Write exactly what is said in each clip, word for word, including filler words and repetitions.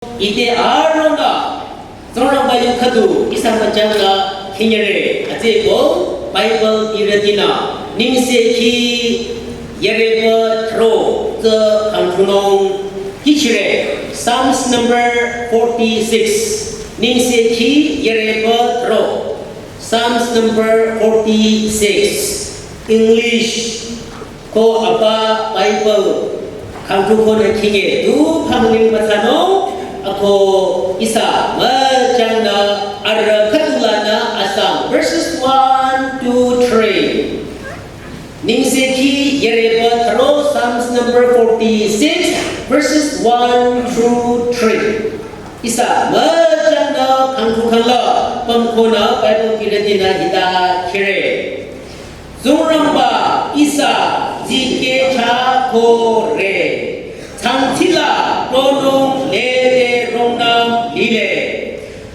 Ite aronü, Tsingrangba yu khüdu ihsa müchangla khinyere, atsüko Bible irütinü, Nengsekhi yereba thro tsü khangthunung khichire, Psalms number forty-six, Nengsekhi yereba thro, Psalms number forty-six, English, ko apa Bible khangthu khonü khinge tu phamling müthsanung, ako ihsa müchangnü arüh khüdulanü asang verses one, two, three. Nengsekhi yereba thro Psalms number forty-six, verses one through three. Ihsa müchangnü khangthu khangla pümkhonü Bible kirütinü hita khire. Tsingrangba ihsa zikehchako re. Changchila ronung lede rongnüm lile.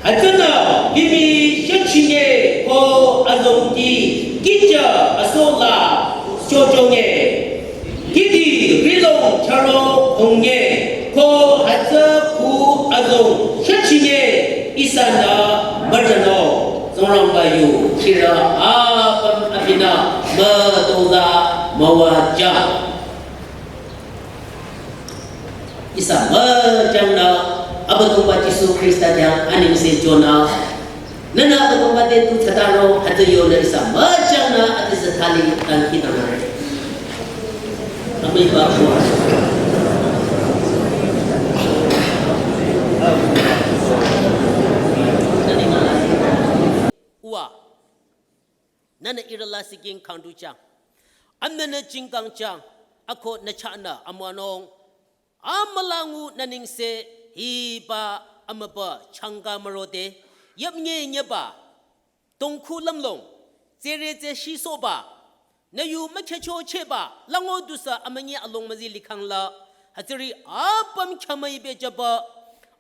Hütsünü limih shachinge ko azongti kihcha asola shochonge. Kihdi rilong charo khonge ko hütsü khu azong shachinge ihsanü müjano. Tsingrangba yu khirü apüm abinü mütoza müwajang. Ihsa müchangnü Abüdongba Jisu Khrista khyang anengse jonü. Nünü Abüdongba te tu thsadaro hütsü yonü ihsa müchangnü adesü thali dangkhidangnangre. Amüiba uwa. Uwa. Nünü ihrü lasih king khangduchang. Amnünü jingkangchang. Ako nü chahnü amüwanung. Amülangu nü nengse hiba amüba changka mürode. Yüpnye nyeba. Tongkhu lümlong. Tsere tse shisoba. Nü yu mükhecho cheba. Lango dusa amünyi along müzi likhangla. Hütsüri apüm khyamüi bejaba.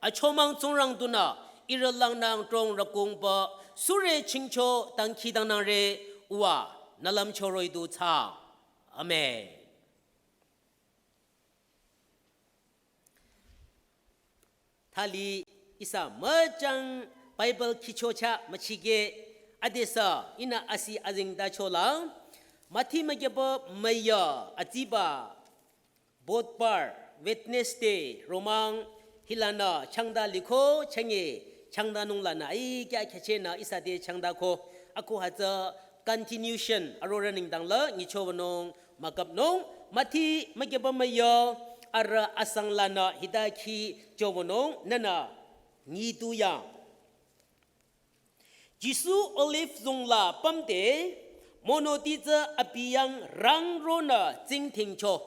Achomang Tsingrang dunü. Ihrü langnang trong rakungba. Sure chingcho dangkhidangnangre. Uwa. Nü lümcho roh-i du thsa. Amen. Thali ihsa müchang Bible khichocha müchige adesü ihnü asi azengtachola. Mathi mükeba müya atsiba Budhbar, Wednesday, romang hilanü changta liko chenge changtanung lanü ai kya khyachenü ihsa te changtako. Ako hütsü continuation arorü nengdangla nyichowünung mükapnung. Mathi mükeba müya arüh asang lanü hita khichowünung nünü nyitu yang. Jisu Olive zungla pümde monoti tsü abi yang rangronü tsingdhingcho.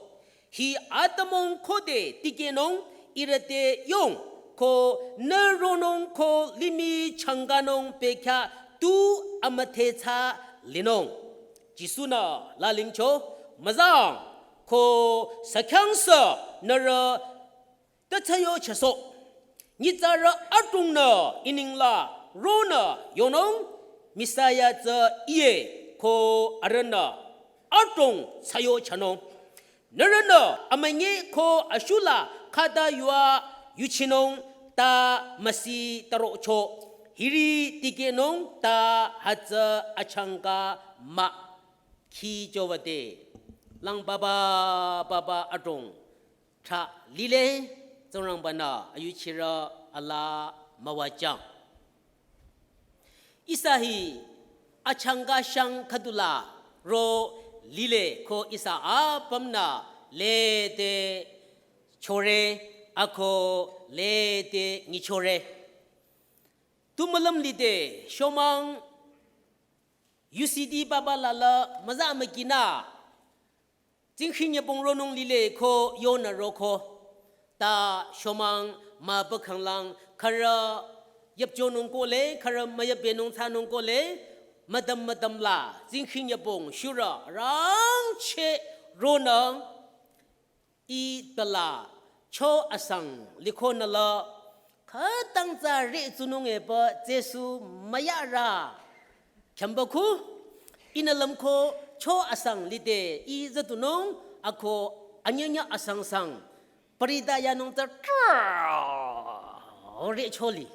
Hi atümung khode tikehnung ihrü te yong ko nü ronung ko limih changkanung bekhyah tu amüdhethsa linung. Jisu-nü lalingcho müzang ko sükhyangsa nührü tüthsayo chaso. Nyitsarü adrongnü iningla ronü yonung Messiah tsü iye ko arühnü adrong thsayo chanung. Nührünü amünyi ko ashula khata yua yuchinung ta müsi tarocho. Hiri tikehnung ta hütsü achangka mah. Khichowüde. Lang papa papa adrong. Tha lile Tsingrangba-nü ayuchirü ala müwajang. Ihsa hi achangka shang khüdula ro lile ko ihsa apümnü lede chore ako lede nyichore. Tu mülüm lide shomang U C D papa lala müza mükinü. Tsingkhi nyübong ronung lile ko yonü roko. Ta shomang mübükhanglang khürü yüpchonung kohle, khürü müyüpbenung thsanung kohle, müdüm müdüm la, tsingkhi nyübong shurü rangcheh ronü, ih tala, cho asang likonü la, khütang tsü re tsunung epü Jisu müyarü. Khyambüku, ihnü lümko cho asang lide ih züdunung ako anyünyü asang sang. Parida yanung tsü tra. Ore choli.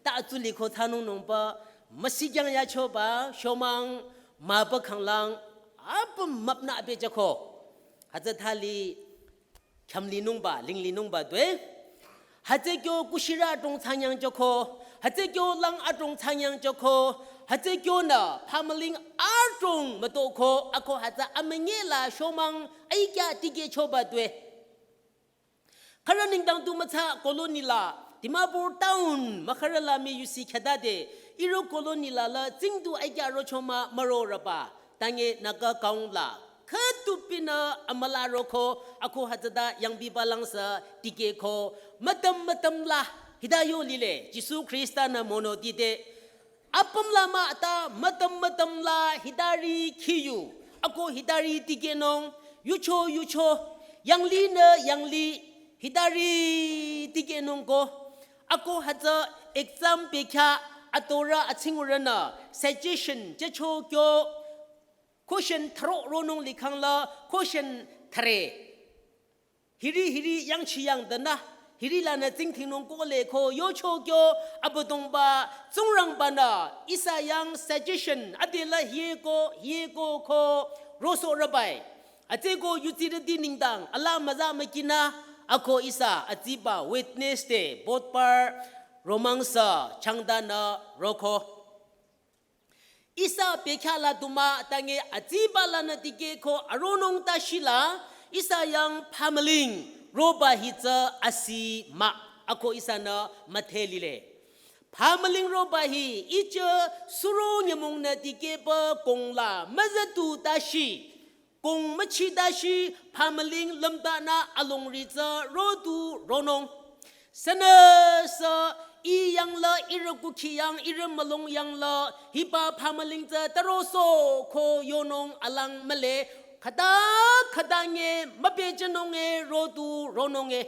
Ta atsuli ko thanung nungba, masi kyang yachoba, shomang, maba khanglang, apüm mapna abe jako. Hütsü thali, khyamli nungba, lingli nungba due. Hütsü kyo kushira adrong tsangyang jako, hütsü kyo lang adrong tsangyang jako, hütsü kyo na, pamaling adrong matoko, ako hütsü amengela shomang, aikya tige choba due. Khara nengdang tu mütsa colony la, Dimapur town, makhara la mi yusi khadade, iro colony la la, tsingdu aikya rochoma maro raba, tange Naga kaung la, khütupinü amala roko, ako hütsüta yangbiba langsa, tige ko, matam matam la, hita yo lile, Jisu Krista na mono dide, apüm la mah ta matam matam la hitari khiyu. Ako hitari tikenung. Yucho yucho. Yangli nü yangli. Hitari tikenung ko. Ako hütsü exam pekha atora atsingurana. Suggestion checho kyo. Question thro ronung likhang la. Question thre. Hiri hiri yangchi yangdana, hiri lanü tsingthingnung kole ko yocho kyo Abüdongba Tsingrangbanü ihsa yang suggestion adela hieko hieko ko roso rabai. Atseko yutsirüti nengdang ala maza makina ako ihsa atsiba Wednesday Bodhbar romangsa changdanü roko. Ihsa pekha la duma tange atsiba lanü tige ko aronung ta shila, ihsa yang pamaling roba hi tsü asi mah, ako ihsanü müthe lile. Pamaling roba hi iche suro nyümong nü tige ba kong la müzatu ta shi, kong müchi ta shi pamaling lümtanü alongri tsü rodu ronung. Sünü sü i yang la, irü kukhi yang, irü mülung yang la, hiba pamaling tsü taroso ko yonung alang mühle, khüta khüta nge müpechenung e rodu ronung e.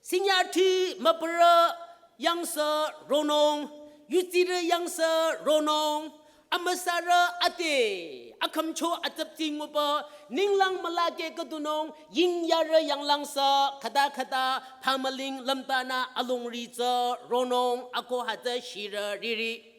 Sinyathi müpürü yang sü ronung, yutsirü yang sü ronung, amüsarü ate, akhümcho atsapti nguba, ninglang mülake kadunung, yingyarü yanglang sü, khüta khüta, pamaling lümtanü alongri tsü ronung, ako hütsü shirü riri.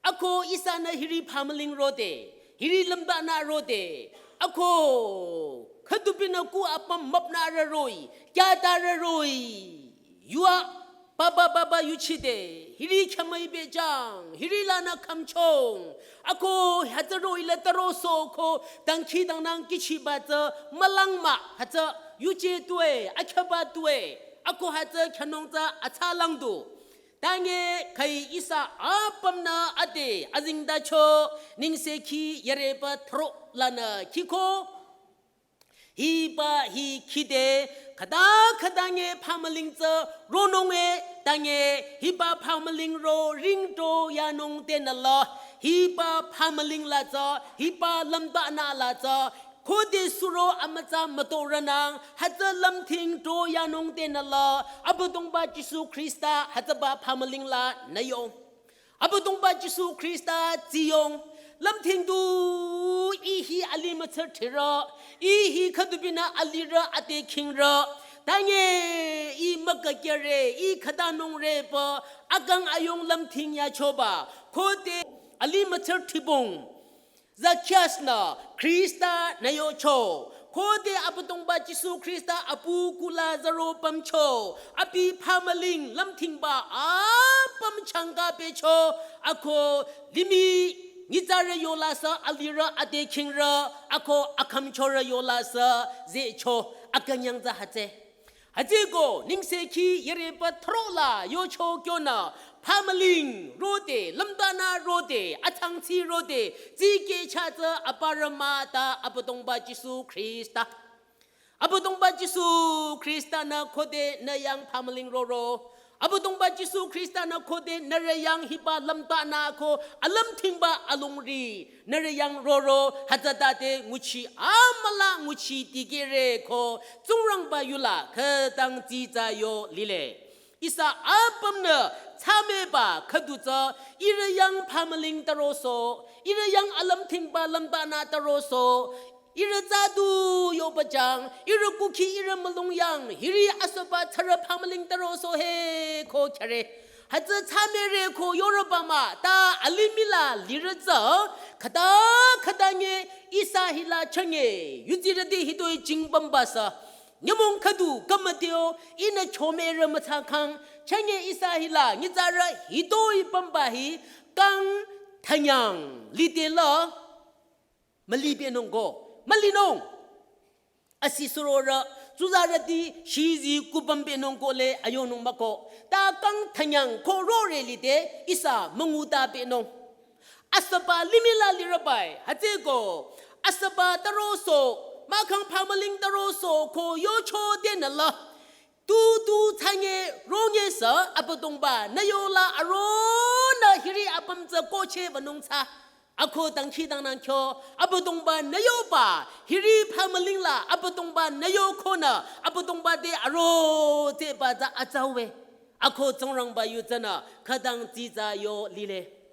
Ako ihsanü hiri pamaling rode, hiri lümtanü rode, ako khütupinü ku apüm müpnarü roh-i, kyatarü roh-i, yua, baba baba yuchide, hiri khyamai bejang, hiri lanü khümchong. Ako hütsü roh-i la taroso ko dangkhidangnang kichiba tsü mülang mah hütsü yuje tue, akhyaba tue. Ako hütsü khyanung tsü atsalang du. Tange khai ihsa apümnü ade azingdacho nengsekhi yareba thro lanü khiko. Hiba hi khide khüta khüta nge pamaling tsü ronung e tange hiba pamaling ro ringto yanung tenü la hiba pamaling la tsü hiba lümtanü la tsü khode suro amütsa mütoranang hütsü lümthing to yanung tenü la Abüdongba Jisu Krista hütsüba pamaling la nüyong. Abüdongba Jisu Krista tsiyong, lümthing du, i hi alih mütsürthirü, i hi khütupinü alirü ate khingrü, tange i mükakere, i khütanung repa, akang ayong lümthing yachoba, khode alih mütsürthibong. Zacchaeus nü Krista nü yocho. Khode Abüdongba Jisu Krista apu kula zaro pümcho. Abi pamaling lümthingba apüm changka pecho. Ako limih nyitsarü yola sü alirü ate khingrü. Ako akhümchorü yola sü zecho. Akünyang za hütsü. Hütsüko nengsekhi yareba thro la yocho kyonü pamaling rode, lümtanü rode, atsangtsi rode, tsike chatsü aparü mah ta Abüdongba Jisu Krista. Abüdongba Jisu Krista nü khode nü yang pamaling roro. Abüdongba Jisu Krista nü khode nührü yang hiba lümtanü ko alümthingba alongri. Nührü yang roro hütsütade nguchi amüla nguchi dikehre ko Tsingrangba yula khütang tsitsa yo lile. Ihsa apümnü tsameba khüdu tsü ihrü yang pamaling taroso, ihrü yang alümthingba lümtanü taroso, Ihrü tsü du yoba jang, ihrü kukhi ihrü mülung yang, hiri asüba tsürü phamüling tarosoh he ko khyare. Hütsü tsü müre ko yorüba mah, ta alimih la lirü tsü, khüta khüta nge ihsa hila chünye, yutsirüti hitoi jingpümba sü. Nyümong khüdu kümüteo, ihnü chomürü mütsakhang, chünye ihsa hila, nyitsarü hitoi pümba hi, kang thanyang, lide la, mülipehnung ko, mülinung. Asi surorü, tsuzarüti, shizi kupümpehnung ko le, ayonung mah ko. Ta kang thanyang ko rore lide, ihsa münguta pehnung. Asüba limih la lirübai, hütsüko. Asüba tarosoh, mahkhang phamüling tarosoh, ko yocho tenü la. Tu tu tsünye ronye sü Abüdongba nü yola aronü hiri apüm tsü kohcheh wünung tsü. Ako dangkhidangnang kyo Abüdongba nü yoba hiri phamüling la Abüdongba nü yo konü Abüdongba te aro tsüba tsü atsauwe. Ako Tsingrangba yu tsünü khütang tsitsa yo lile.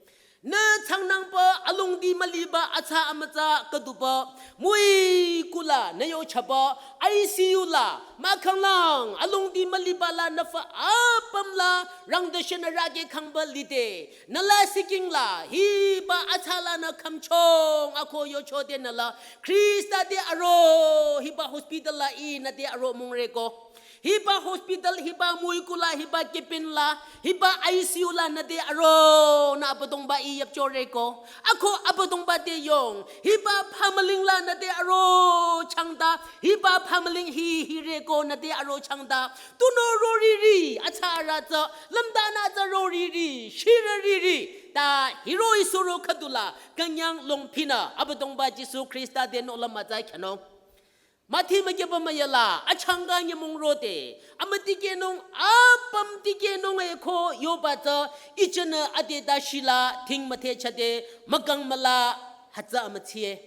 Nü changnangba alongdi müliba atsa amütsa khüduba, mui kula nü yochaba, I C U la, mahkhang lang, alongdi müliba la nü fa apüm la, rangdashen rage khangba lide, nü la siking la, hiba atsa la nü khümchong, ako yocho tenü la, Krista te aro, hiba hospital la ihnü te aro mongre ko. Hiba hospital, hiba mui kula, hiba kipin la, hiba I C U la nü te aro, nü Abüdongba ih yapchore ko. Ako Abüdongba te yong, hiba phamüling la nü te aro changta, hiba phamüling hi hire ko nü te aro changta. Tunüo roriri, atsa arü tsü, lümdanü tsü roriri, shirüriri, ta hiroi suro khüdula, künyang longphinü, Abüdongba Jisu Krista te nohlüm mütsa khyünung. Mathi mükyeba müyala, achangka nyümong rode, amütikehnung, apüm tikehnung e ko yoba tsü, ichenü ade dashila, ting müthe chade, mükang müla, hütsü amütsie.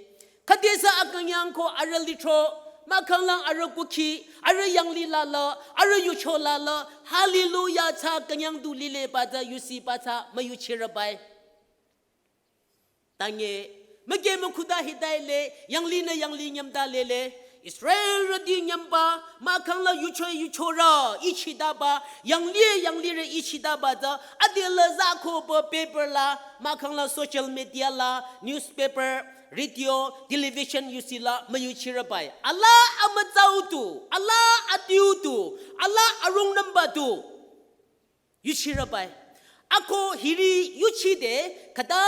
Khüdesü akünyang ko arüh litro, mahkhang lang arüh kukhi, arüh yanglih la la, arüh yucho la la, hallelujah tsü künyang du lile ba tsü yusiba tsü müyuchirübai. Tange, müke mükhuda hidai le, yanglih nü yanglih nyümda lele. Israelrüti nyümba, mahkhang la yucho yuchorü, ichidaba, yanglih yanglihrü ichidaba tsü, adela zako ba paper la, mahkhang la social media la, newspaper, radio, television yusila, müyuchirübai. Ala amütsau tu, ala adiu tu, ala arungnümba tu. Yuchirübai. Ako hiri yuchide, khüta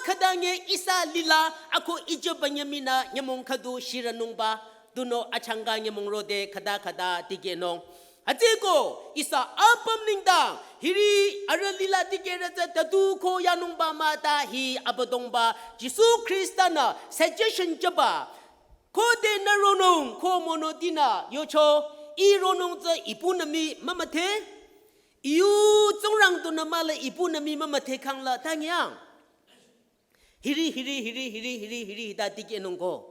khüta nge ihsa lila, ako ije banyamina nyümong khüdu shirünungba, tunüo achangka nyümong rode khüta khüta tikehnung. Hütsüko, ihsa apüm nengdang, hiri arüh lila tikehrü tsü tatu ko yanungba mah ta hi Abüdongba, Jisu Krista nü suggestion jüba, khode nü ronung, ko monotinü, yocho, ih ronung tsü ipunü mii mümüthe, Iu Tsingrang tunü mühle ipunü mii mümüthe khangla tangyang. Hiri, hiri, hiri, hiri, hiri, hiri, hita tikehnung ko.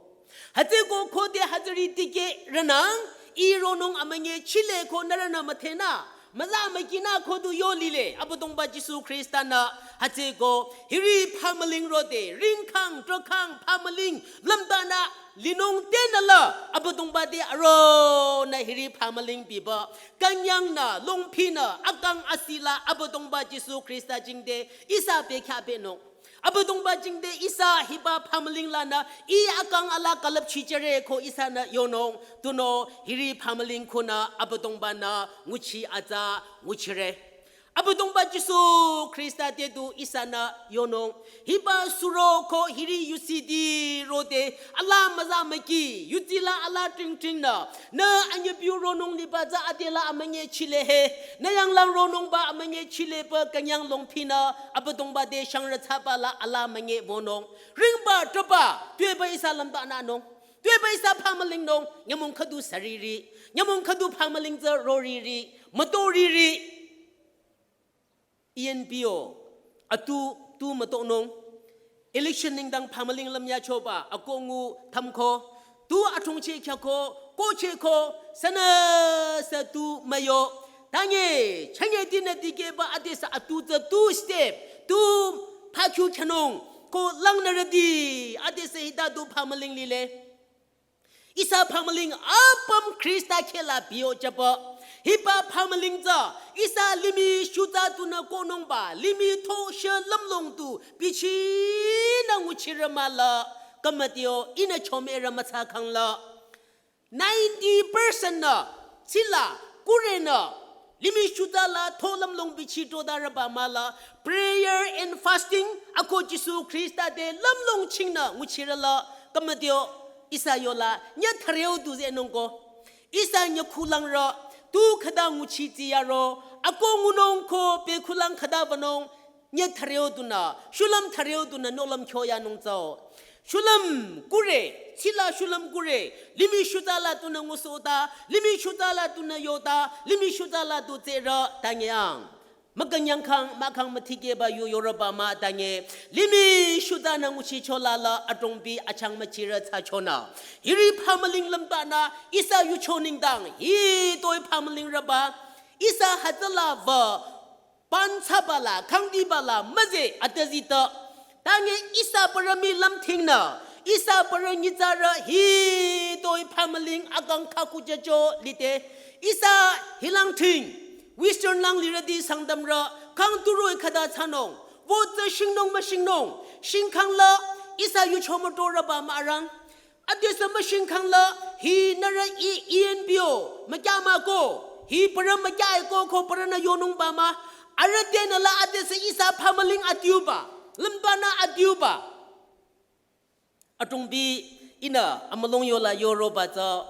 Hütsüko khode hütsüri tikehrünang, ih ronung amünyi chile ko nührünü müthenü, müla mükinü ko du yo lile, Abüdongba Jisu Krista nü, hütsüko, hiri phamüling rode, ringkhang, trokhang, phamüling, lümdanü, linung tenü la, Abüdongba te aronü hiri phamüling biba, künyang nü, longphinü, akang asila, Abüdongba Jisu Krista jingte, ihsa bekhyah benung. Abüdongba jingte, ihsa hiba phamüling lanü, ih akang ala külüpchichere ko ihsanü yonung, tunüo hiri phamüling khunü, Abüdongba nü, nguchi atsa, nguchire. Abüdongba Jisu Krista te du ihsanü yonung. Hiba suro ko hiri yusidi rode. Ala müza müki. Yutila ala ting ting nü. Nü anyi piu ronung liba tsü adela amünyi chile he. Nü yanglang ronungba amünyi chile ba künyang longphinü. Abüdongba te shangrü tsaba la ala münyi wünung. Ringba troba. Tueba ihsa lümdanü nung. Tueba ihsa phamüling nung. Nyümong khüdu sariri. Nyümong khüdu phamüling tsü roriri. Mütoriri. E N P O, atu tu mütonung, election nengdang phamüling lümyachoba, akongu thamko, tu athongche khyako, kocheko, sünüsü tu müyo, tange, chanye dinü dikehba adesü atu tsü tu step, tu phakhu khanung, ko langnürüti, adesü hita tu phamüling lile. Ihsa phamüling apüm Khrista khehla biyo jüba. Hiba phamüling tsü ihsa limih shutsa tunü konungba limih thoshe lümlong tu bichinü nguchirü mahla. Kamadio ihnü chomere mütsa khangla ninety percent nü, sila, kurenü, limih shutsa la tho lümlong bichi todarüba mahla, prayer and fasting, ako Jisu Khrista te lümlong chingnü nguchirü la, kamadio, ihsa yola, nyü thareo du zenungko. Ihsa nyü khulangrü, tu khüta nguchi tsiyaro, ako ngunung ko pe khulang khüta banung, nyü thareo dunü, shulüm thareo dunü nohlüm khyoyanung tsüo. Shulüm kure, sila shulüm kure, limih shutsa la tunü ngusohta, limih shutsa la tunü yota, limih shutsa la tu tsere tangeang. Mükünyang khang, mahkhang müthikehba yu yorüba mah tange, limih shutsa nü nguchichola la adrongbi achang müchirü tsachonü. Hiri phamüling lümbanü, ihsa yucho nengdang, hitoi phamüling rüba, ihsa hütsüla wü, pantsaba la, khangdiba la, müze, atazita. Tange ihsa parü mii lümthingnü, ihsa parü nyitsarü hitoi phamüling akang khaku jücho lide. Ihsa hilang thing, Western lang lirüti Sangtamrü, khang turoi khüta thsanung, wo tsü shingnung müshingnung, shingkhangla, ihsa yucho mütorüba mah arang. Adesü müshingkhangla, hi nührü i, E N P O, mükyamah ko, hi parü mükya eko ko parünü yonungba mah, arüh tenü la adesü ihsa phamüling adiuba, lümbanü adiuba. Adrongbi ihnü amülung yola yoroba tsü,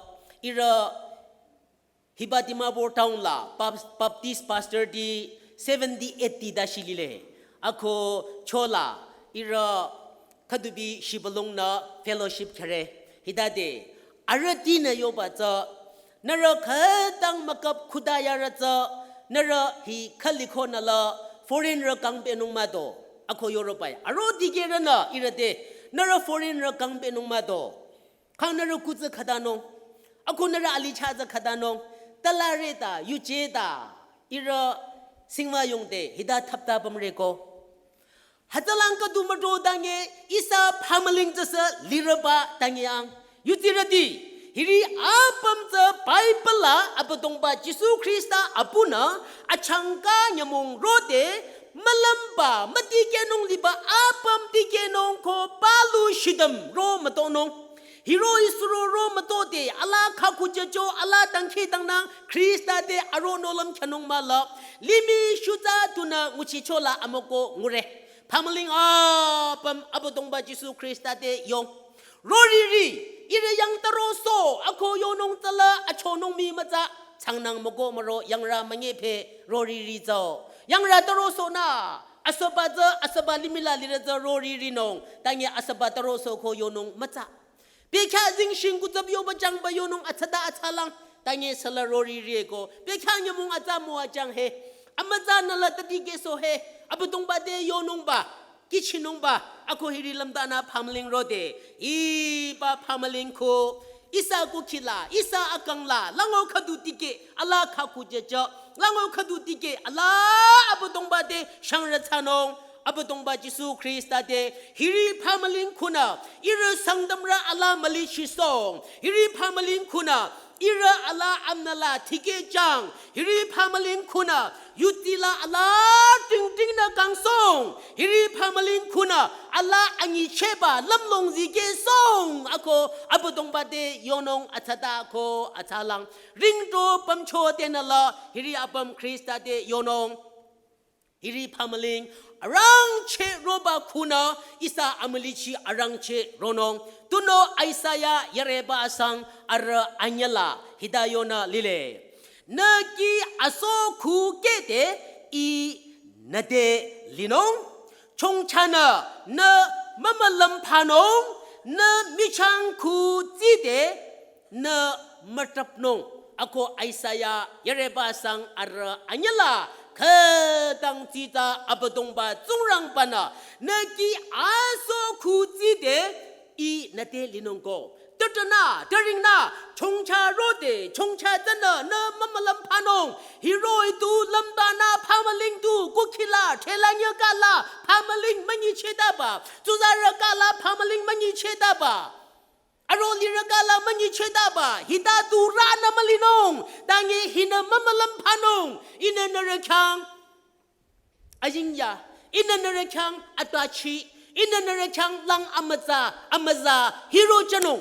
ihrü hiba Dimapur town la Bap-, Baptist pastor ti seventy eighty ta shilile. Ako chola ihrü khüdubi shibülungnü fellowship khere. Hitade arüh tinü yoba tsü, nührü khütang mükap khüta yarü tsü, nührü hi khülikhonü la foreign rü kangbenung mado. Ako yorobai. Aro dikehrünü ihrü te, nührü foreign rü kangbenung mado. Khang nührü kutsü khütanung. Ako nührü alicha tsü khütanung. Talare ta, yuje ta, ihrü singwa yongde, hita thapta pamreko. Hütsülang khüdu müto tange, ihsa phamüling tsüsü lirüba tangeang. Yutsirüti, hiri apüm tsü Bible la Abüdongba Jisu Khrista apunü, achangka nyümong rode, mülümba, mütikehnung liba apüm tikehnung ko palu shidüm ro mütonung. Hiroh-i suro ro mütode, ala khaku jücho, ala dangkhidangnang, Khrista te aro nohlüm khyünung mahla, limih shutsa tunü nguchichola amüko ngure. Phamüling apüm Abüdongba Jisu Khrista te yong. Roriri, ihrü yang taroso, ako yonung tsüla, achonung mii mütsa, changnang müko müro, yangrü müngephe, roriri tsüo. Yangrü tarosonü, asüba tsü, asüba limihla lirü tsü, roririnung, tange asüba taroso ko yonung mütsa. Bekhyah zingshing kutsüp yoba jangba yonung atsata atsalang. Tange sala roriri eko. Bekhyah nyümong atsa müwajang he. Amütsa nüla tati keso he. Abüdongba te yonungba. Kichinungba. Ako hiri lümtanü phamüling rode. Hiba phamüling ko. Ihsa kukhila. Ihsa akangla. Lango khüdu tikeh. Ala khaku jücho. Lango khüdu tikeh. Ala Abüdongba te shangrü thsanung. Abüdongba Jisu Khrista te, hiri phamüling khunü, ihrü Sangtamrü ala mülichisong, hiri phamüling khunü, ihrü ala amnala tikehjang, hiri phamüling khunü, yutila ala tingtingnü kangsong, hiri phamüling khunü, ala anyicheba lümlong zikehsong, ako Abüdongba te yonung atsata ko atsalang, ringto pümcho tenüla, hiri apüm Khrista te yonung. Hiri phamüling arangcheh roba khunü ihsa amülichi arangcheh ronung. Tunüo Isaiah yareba asang arüh anyüla hita yonü lile. Nü kih aso khu kehde I nüte linung. Chongchanü nü mümülüm phanung, nü michang khu tside nü mütrapnung. Ako Isaiah yareba asang arüh anyüla khütang tsita Abüdongba Tsingrangbanü nü kih aso khu tside I nüte linung ko. Tütanü, türingnü, chongcha rode, chongcha tsünü, nü mümülüm phanung. Hiroh-i tu lümbanü phamüling tu, kukhila, thelanyü kala, phamüling münyichedaba. Tsuzarü kala, phamüling münyichedaba. Aro lirü kala münyichedaba, hita tu rünü mülinung, tange hinü mümülüm phanung, ihnü nührü khyang. Ayingya, ihnü nührü khyang atbachi, ihnü nührü khyang lang amütsa, amüza, hiro chanung.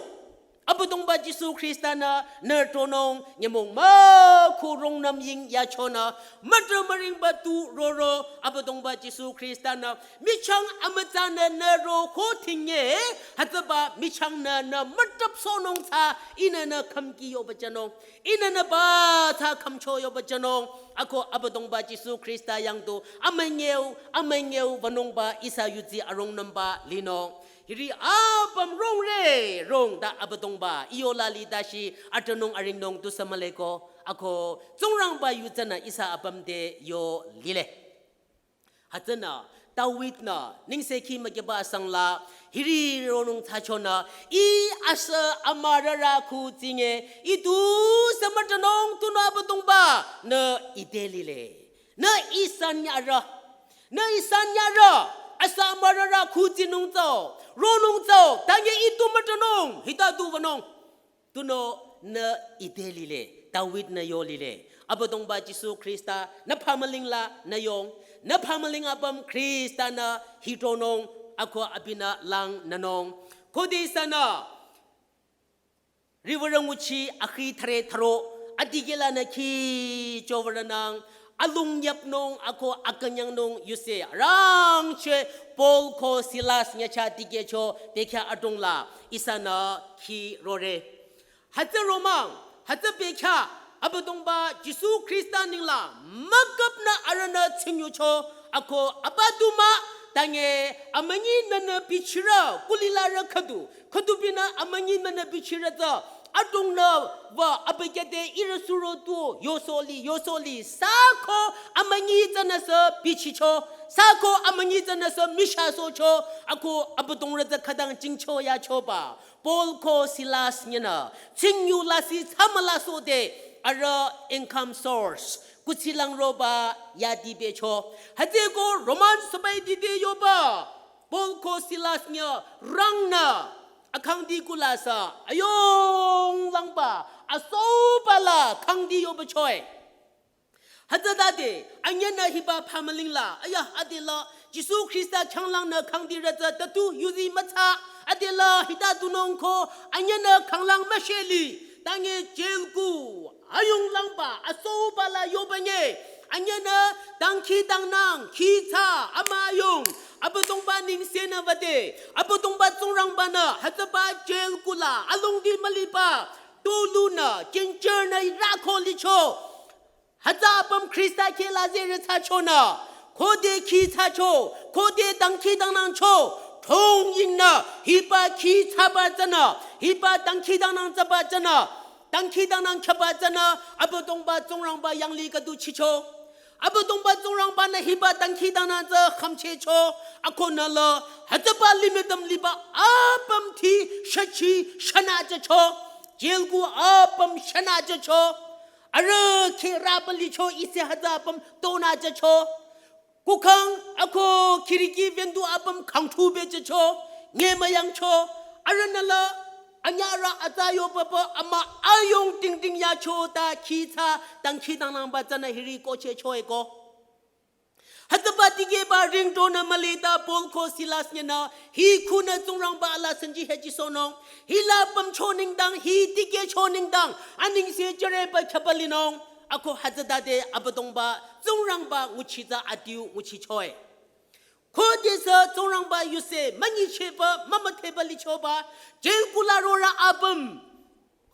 Abüdongba Jisu Khrista-nü nüh tronung, nyümong mükhu rungnüm ying yachonü, mütrü müringba tu roro, Abüdongba Jisu Khrista-nü, michang amütsanü nüh ro ko tinge, hütsüba michangnü nüh mütrüp sonung tsü, ihnü nüh khümki yoba chanung, ihnü nüh ba tsü khümcho yoba chanung, ako Abüdongba Jisu Khrista yang tu, amünyeu, amünyeu, wünungba, ihsa yudsi arungnümba, linung. Hiri apüm rongre, rong ta Abüdongba, iyo la li ta shi, atünung aringnung tu sü mühle ko, ako, Tsingrangba yu tsünü ihsa apüm te yo lile. Hütsünü, David-nü, nengsekhi mükyeba asang la, hiri ronung thsachonü, ih asü amürarü khu tsinge, ih tu sü mütrünung tunü Abüdongba, nüh ite lile. Nüh ih san nyarü. Nüh ih san nyarü. Asü amürarü khu tsinung tsü. Ronung tsü. Tange ih tu mütrünung. Hita tu wünung. Tunüo nüh ite lile. David-nü yo lile. Abüdongba Jisu Khrista nüh phamüling la nüh yong. Nüh phamüling apüm Khrista-nü hitronung. Ako abinü lang nünung. Khode ihsanü riwürü nguchi akhi thüre thüro, adikehlanü khi chowürünang, alung yapnung ako akünyangnung yuse, arangcheh Paul ko Silas nyacha dikehcho, bekhyah adrong la, ihsanü khi rore. Hütsü romang, hütsü bekhyah, Abüdongba Jisu Khrista ninglang, müküpnü arühnü tsingyucho, ako abüdumü, tange amünyi nünü bichirü, kulilarü khüdu, khüdubinü amünyi nünü bichirü tsü, adrongnü wü abükyü te ihrü suro tu, yosoli, yosoli, sü ko amünyi tsünü sü bichicho, sü ko amünyi tsünü sü mishasohcho, ako abüdongrü tsü khütang jingcho yachoba. Paul ko Silas nyinü, tsingyu lasih thsamüla sode, arüh income source, kuthsi lang roba yadi becho. Hütsüeko Roman sübaiti te yoba, Paul ko Silas nyi rangnü, akhangdi kulasü, ayong langba, asoba la khangdi yoba choi. Hütsütade, anyünü hiba phamüling la, aya, adela, Jisu Khrista khyanglangnü khangdirü tsü tatu yuzi mütsa, adela, hita tunung ko, anyünü khanglang müsheli, tange jail ku, ayung langba, asoba la yoba nye, anyünü, dangkhidangnang, khitsa, ama ayung, Abüdongba nengsenü wüde, Abüdongba Tsingrangbanü, hütsüba jail ku la, alongdi müliba, tolunü, jinjernü, rakho licho, hütsü apüm Khrista kheh la zerü thsachonü, khode khi thsacho, khode dangkhidangnangcho, thong yingnü, hiba khi thsaba tsünü, hiba dangkhidangnang thsaba tsünü, dangkhidangnang khaba tsünü, Abüdongba Tsingrangba yanglih khüdu chicho. Abüdongba Tsingrangbanü hiba dangkhidangnang tsü khümchehcho, akonü la, hütsüba limih tüm liba apüm ti, shachi, shanü jücho, jail ku apüm shanü jücho, arüh kheh rüba licho ihsa hütsü apüm tonü jücho. Kukhang ako khiriki window apüm khangthu be jücho, nge müyangcho, arühnü la, anyarü atsa yo papa ama ayong tingting yacho ta khitsa dangkhidangnangba tsünü hiri kohchehcho eko. Hütsüba tikehba ringtonü müli ta Paul ko Silas nyinü, hi khunü Tsingrangba la sanji heji sonung, hi la pümcho nengdang, hi tikehcho nengdang, anengse jüreba khaba linung, ako hütsütade Abüdongba, Tsingrangba nguchi tsü adiu nguchichoi. Khodesü Tsingrangba yuse, münyicheba, mümüdheba lichoba, jail ku la rorü apüm,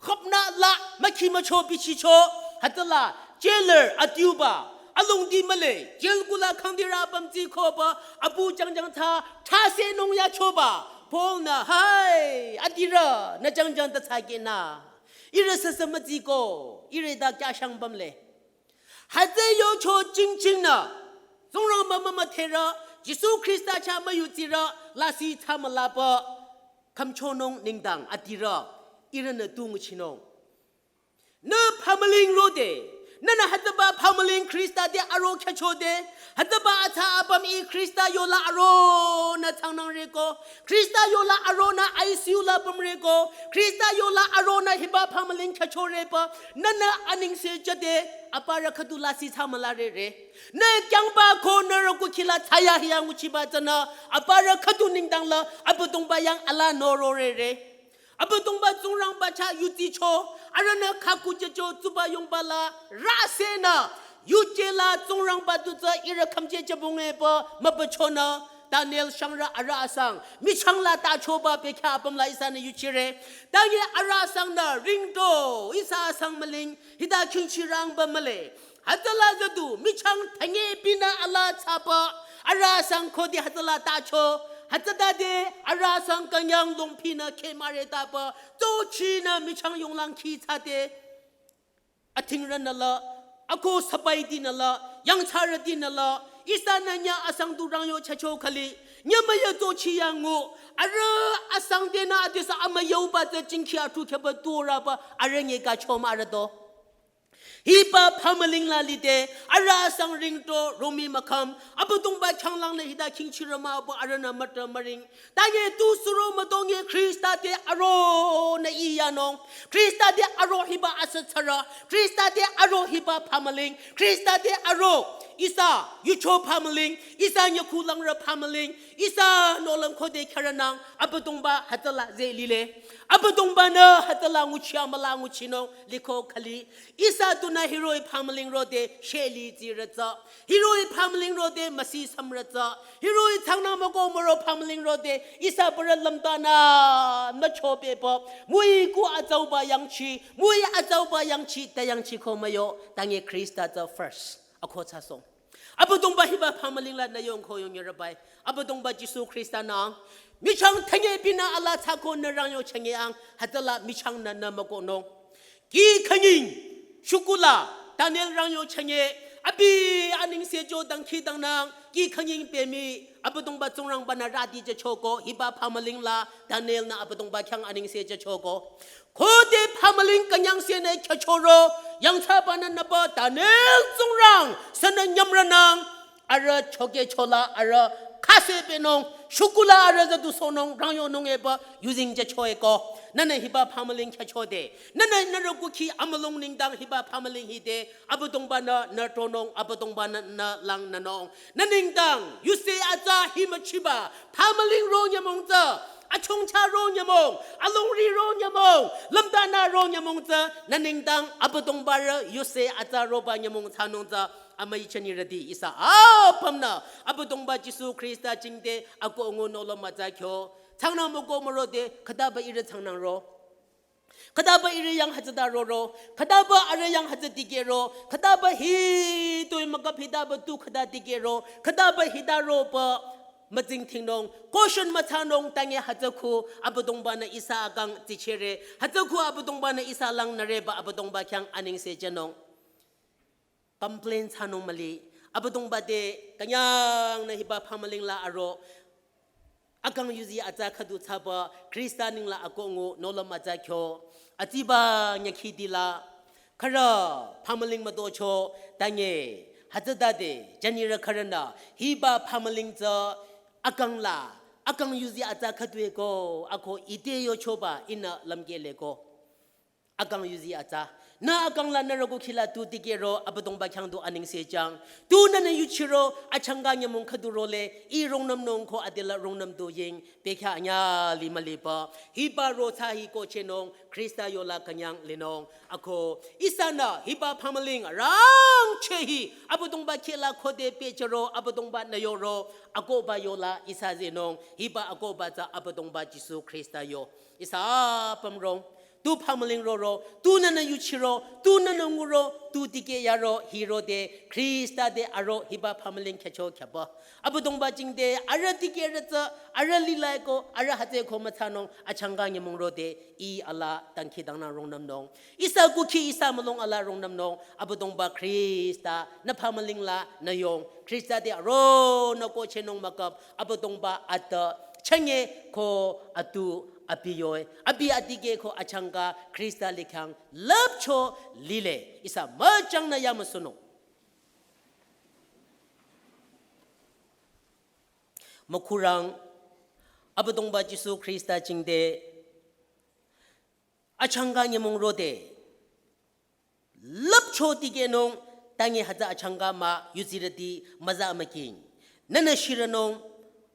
khapnü la, mükhi mücho bichicho, hütsüla, jailer adiuba, alongdi mühle, jail ku la khangdirü apüm tsikoba, apu jangjang thsa, thsasehnung yachoba, Paul-nü, hai, adirü, nü jangjang ta thsakehnü, ihrü süsü mütsiko, ihrü ta kya shang pümle. Hütsü yocho jingchingnü, Tsingrangba mümüdherü, Jisu Khrista chah müyudsirü, lasih thsamülaba, khümchonung nengdang adirü, ihrünü tu nguchinung. Nü phamüling rode, Nühnü hütsüba phamüling Khrista te aro khyüchode, hütsüba atsa apüm ih Khrista yola aronü tsangnangreko, Khrista yola aronü I C U la pümreko, Khrista yola aronü hiba phamüling khyüchorepü, nühnü anengse jüde, aparü khüdu lasih thsamülarere. Nü kyangba ko nührü kukhila thsayahiya nguchiba tsünü, aparü khüdu nengdang la, Abüdongba yang ala nororere. Abüdongba Tsingrangba chah yudsicho, arühnü khakujücho tsuba yongba la, rüsenü, yuje la Tsingrangba du tsü ihrü khümcheh jübunge pü, mübüchonü, Daniel shangrü arüh asang, michang la tachoba bekhyah apüm la ihsanü yuchire. Tangi arüh asangnü ringdo, ihsa asang müling, hita khingchirangba mühle. Hütsüla züdu, michang thanye binü ala tsapü, arüh asang khode hütsüla tacho, hütsütade, arüh asang künyang longpinü khemare tapü, tochinü michang yonglang khi tsade. Atingrünü la, ako sapaidinü la, yangthsarüdinü la, ihsanü nyü asang du rangyo chücho khali, nyümüya tochi yangu, arüh asang tenü adesü amüyauba tsü jingkhi athu khyaba turaba, arüh nge kachoma arüh do. Hiba phamüling la lide, arüh asang ringto, romi mükham, Abüdongba khyanglang le hita khingchirü mah pü arühnü mütü müring. Tangi tu suro müdonge Khrista te aronü iyanung. Khrista te aro hiba asütsarü. Khrista te aro hiba phamüling. Khrista te aro ihsa yucho phamüling. Ihsa nyükhulangrü phamüling. Ihsa nohlüm khode khyürünang. Abüdongba hütsüla ze lile. Abüdongbanü hütsüla nguchi amüla nguchinung. Liko khali. Ihsa tunü hiroh-i phamüling rode sheli tsirü tsü. Hiroh-i phamüling rode müsi samrü tsü. Hiroh-i tsangnang müko müro phamüling rode. Ihsa bürü lümtanü nücho pepü. Müi ku atsauba yangchi. Müi atsauba yangchi ta yangchi ko müyo. Tangi Khrista tsü first. Ako thsasong. Abüdongba hiba phamüling la nü yong ko yong yürübai. Abüdongba Jisu Khrista nang. Michang thanye binü ala tsako nü rangyo chenge ang. Hütsüla michang nü nü müko nung. Kih khanying, shukula, Daniel rangyo chünye, abi anengse jo dangkhidangnang, kih khanying pemi, Abüdongba Tsingrangbanü rüti jüchoko, hiba phamüling la, Daniel nü Abüdongba khyang anengse jüchoko. Khode phamüling künyangse nü khyüchoro, yangthsabanü nüba Daniel Tsingrang, sünü nyümrünang, arüh choke chola, arüh khase penung, shukula arüh züdu sonung, rangyonung epü, using jüchoeko. Nünü hiba phamüling khyüchode. Nünü nührü kukhi amülung nengdang hiba phamüling hide. Abüdongbanü nü tronung, Abüdongbanü nü langnünung. Nü nengdang, yuse atsa hi müchiba, phamüling ro nyümong tsü, achongcha ro nyümong, alongri ro nyümong, lümtanü ro nyümong tsü, nü nengdang, Abüdongbarü yuse atsa roba nyümong thsanung tsü, amüi chünirüti ihsa apümnü Abüdongba Jisu Khrista jingte akoh ngu nohlüm atsa kyo. Tsangnang müko mürode khütaba ihrü tsangnang ro. Khütaba ihrü yang hütsüta roro. Khütaba arüh yang hütsü dikehro. Khütaba hitoi mükap hitaba tu khüta dikehro. Khütaba hita ropü mütsing thingnung. Caution müthsanung tangi hütsü khu Abüdongbanü ihsa akang tsichehre. Hütsü khu Abüdongbanü ihsa langnüreba Abüdongba khyang anengse jünung. Complain thsanung müli. Abüdongba te künyangnü hiba phamüling la aro. Akang yuzi atsa khüdu thsaba Khrista nengla akoh ngu nohlüm atsa kyo. Atsiba nyakhidila. Khürü phamüling mütocho tangi. Hütsütade jünirü khürünü hiba phamüling tsü akang la. Akang yuzi atsa khüdu eko. Ako ite yochoba ihnü lümkehleko. Akang yuzi atsa. Nü akang la nührü kukhi la tu dikehro Abüdongba khyang du anengse jang. Tu nünü yuchiro achangka nyümong khüdu role ih rungnümnung ko adela rungnüm du ying. Bekhyah anyüh li müliba. Hiba ro thsa hi kohchehnung Khrista yola künyang linung. Ako ihsanü hiba phamüling rangcheh hi Abüdongba khehla khode pehchehro Abüdongbanü yoro. Akohba yola ihsa zenung. Hiba akohba tsü Abüdongba Jisu Khrista yo. Ihsa apüm rong. Tu phamüling roro, tu nünü yuchiro, tu nünü nguro, tu dikeh yaro, hirode, Khrista te aro hiba phamüling khyücho khyüba. Abüdongba jingte, arüh dikehrü tsü, arüh lilaiko, arüh hütsüeko müthsanung, achangka nyümong rode, ih ala dangkhidangnang rungnümnung. Ihsa kukhi ihsa mülung ala rungnümnung, Abüdongba Khrista, nü phamüling la, nü yong, Khrista te aro nü kohchehnung mükap, Abüdongba atü, chünye ko atu, Abi yoe, abi adikeh ko achangka Khrista likhang lüpcho lile. Ihsa müchangnü yamüsunung. Mükhurang, Abüdongba Jisu Khrista jingte achangka nyümong rode lüpcho tikehnung, tangi hütsü achangka mah yuzirüti müza müking. Nünü shirünung,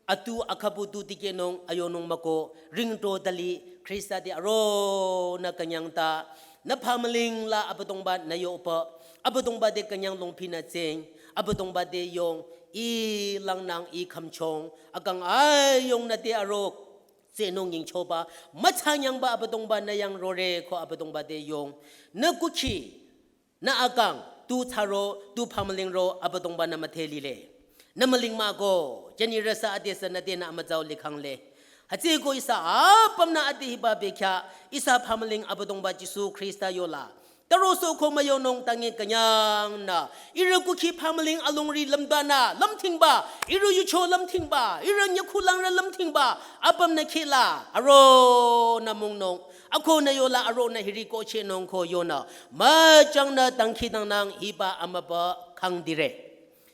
atu akhapu tu tikehnung ayonung müko, ringto dali Khrista te aronü künyangta. Nü phamüling la Abüdongba nü yoba, Abüdongba te künyang longphinü tseng, Abüdongba te yong, i langnang i khümchong, akang ayongnü te aro tsehnung yingchoba, mütsanyangba Abüdongba nü yang rore ko Abüdongba te yong. Nü kukhi, nü akang, tu thsaro, tu phamüling ro Abüdongba nü müdhe lile. Nü müling mah ko, jünirü sü adesü nü tenü amütsau likhangle. Hütsüeko ihsa apümnü ade hiba bekhyah, ihsa phamüling Abüdongba Jisu Khrista yola. Taroso ko müyonung tangi künyangnü. Ihrü kukhi phamüling alongri lümdanü, lümthingba, ihrü yucho lümthingba, ihrü nyükhulangrü lümthingba, apümnü khehla, aronü mungnung. Ako nü yola aronü hiri kohchehnung ko yonü. Müchangnü dangkhidangnang hiba amübü khangdire.